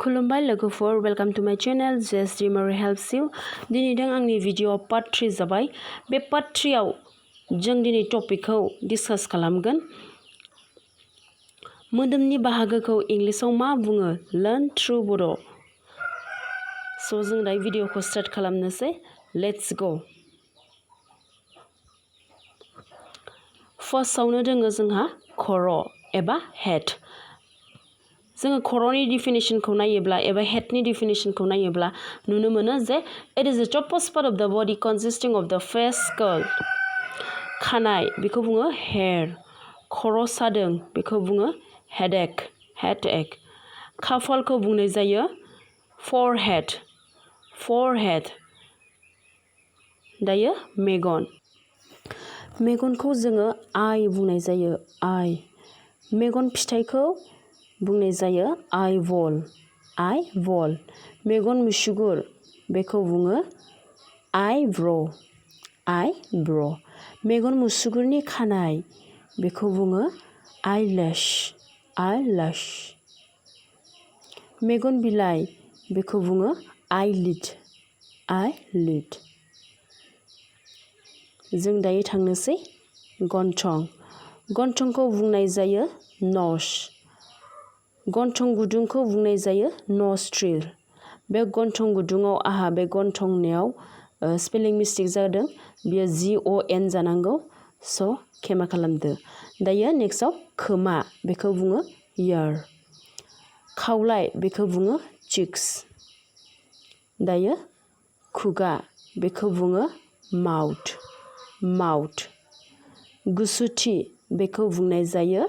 खुलुमबाय लोगोफोर, welcome to माय चैनल JS.Daimari helps you। दिनै दों आंनि भिडिअ पार्ट 3 जाबाय। बे पार्ट 3 आव जों दिनै टपिकखौ डिसकास खालामगोन। मोदोमनि बाहागोखौ इंलिशाव मा बुङो? लर्न थ्रु बड'। जों दायो भिडिअखौ स्टार्ट खालामनोसै। Let's go. फार्स्टआवनो दोङो जोंहा खर' एबा हेड। जोङो खर'नि डिफिनिशनखौ नायोब्ला एबा हेडनि डिफिनिशनखौ नायोब्ला नुनो मोनो जे इट इज द topmost part of the body कनसिस्टिं of द फेस स्कल। खानाय बेखौ बुङो हेयर। खर' सादों बेखौ बुङो हेडेक। खाफालखौ बुंनाय जायो फरहेड। दायो मेगन। मेगनखौ जोङो आइ बुंनाय जायो आइ। मेगन फिथाइखौ बुंनाय जायो आइबल। मेगन मुसुगुर बेखौ बुङो आइब्र'। मेगन मुसुगुरनि खानाय बेखौ बुङो आइलेश। मेगन बिलाइ बेखौ बुङो आइलिड। जों दायो थांनोसै गन्थं। गन्थंखौ बुंनाय जायो नस। गन्थं गुदुंखौ बुंनाय जायो नस्ट्रिल। बे गन्थं गुदुङाव आहा बे गन्थंनियाव स्पेलिं मिस्टेक जादों। बियो GON जानांगौ। स' खेमा खालामदो। दायो नेक्स्टआव खोमा बेखौ बुङो इयार। खावलाय बेखौ बुङो चिक्स। दायो खुगा बेखौ बुङो माउथ। गुसुथि बेखौ बुंनाय जायो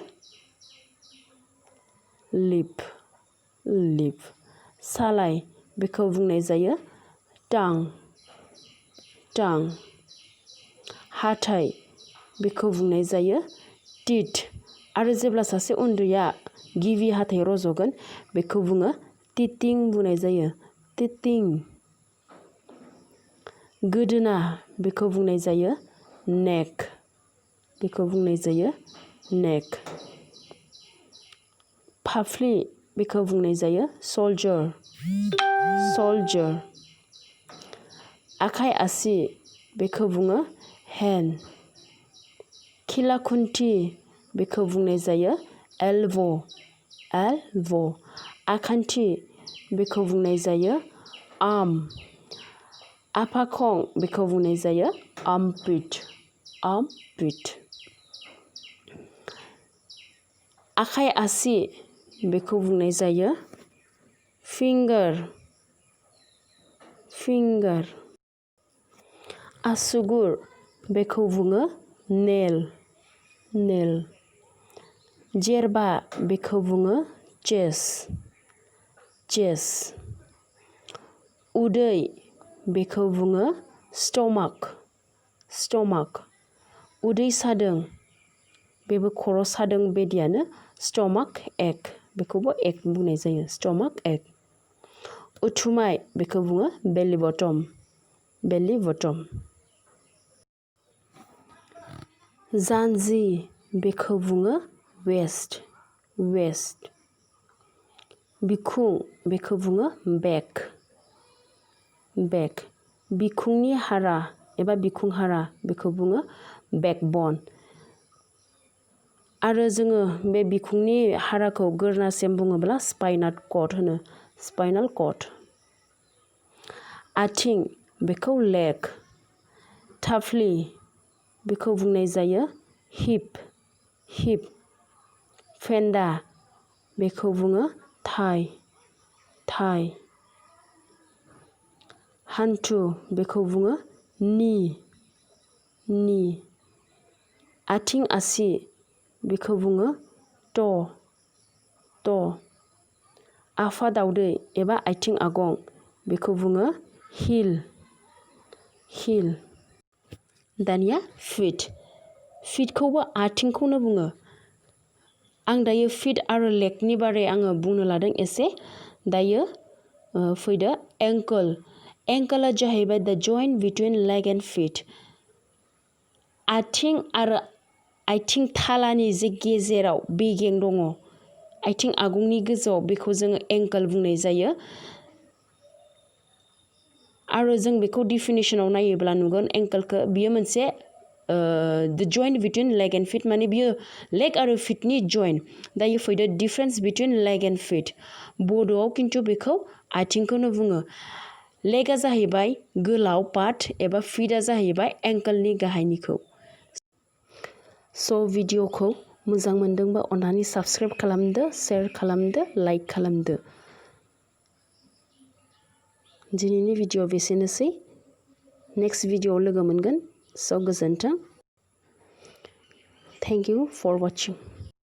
लिप। सालाय बेखौ बुंनाय जायो टां। हाथाइ बेखौ बुंनाय जायो टीथ। आरो जेब्ला सासे उन्दैया गिबि हाथाइ रज'गोन बेखौ बुङो टीथिं बुंनाय जायो टीथिं। गोदोना बेखौ बुंनाय जायो नेक। फाफ्लि बेखौ बुंनाय जायो सल्जार। आखाइ आसि बेखौ बुङो हेन्ड। खिला खुन्थि बेखौ बुंनाय जायो एल्ब'। आखान्थि बेखौ बुंनाय जायो आर्म। आफाखं बेखौ बुंनाय जायो आर्मपिट। आखाइ आसि बेखौ बुंनाय जायो फिंगार। आसुगुर बेखौ बुङो नेल। जेरबा बेखौ बुङो चेस्ट। उदै बेखौ बुङो स्टमाक। उदै सादों बेबो खर' सादों बायदियानो स्टमाक एक। बेखौबो एक बुंनाय जायो स्टमाक एक। उथुमाय बेखौ बुङो बेली बटम। जानजि बेखौ बुङो वेस्ट। बिखुं बेखौ बुङो बेक। बिखुंनि हारा एबा बिखुं हारा बेखौ बुङो बेकबन। आरो जोङो बे बिखुंनि हाराखौ गोरनासिम बुङोब्ला स्पाइनाल कर्ड। आथिं बेखौ लेग। थाफ्लि बेखौ बुंनाय जायो हिप। फेन्दा बेखौ बुङो थाइ। हान्थु बेखौ बुङो नि। आथिं आसि बेखौ बुङो ट'। आफादावदै एबा आथिं आगं बेखौ बुङो हिल। दानिया फिटखौबो आथिंखौनो बुङो। आं दायो फिट आरो लेगनि बारै आङो बुंनो लादों एसे। दायो फैदो एंकल। एंकला जाहैबाय द joint between leg and fit. आथिं आरो आथिं थालानि जे गेजेराव बेगें दङ आथिं आगुंनि गोजौआव बेखौ जोङो एंकल बुंनाय जायो आरो जों बेखौ डिफिनिशनाव नायोब्ला नुगोन एंकलखौ बियो मोनसे the joint between leg and feet माने बियो leg आरो feetनि joint दायो फैदो difference between leg and feet बड'आव खिन्थु बेखौ आथिंखौनो बुङो लेगआ जाहैबाय गोलाव पार्ट एबा feetआ जाहैबाय एंकलनि गाहायनिखौ स' भिडिअखौ मोजां मोनदोंबा अन्नानै साबस्क्राइब खालामदो शेयार खालामदो लाइक खालामदो दिनैनि भिडिअ बेसेनोसै नेक्स्ट भिडिअआव लोगो मोनगोन स' गोजोन्थों थेंक इउ फर वाचिं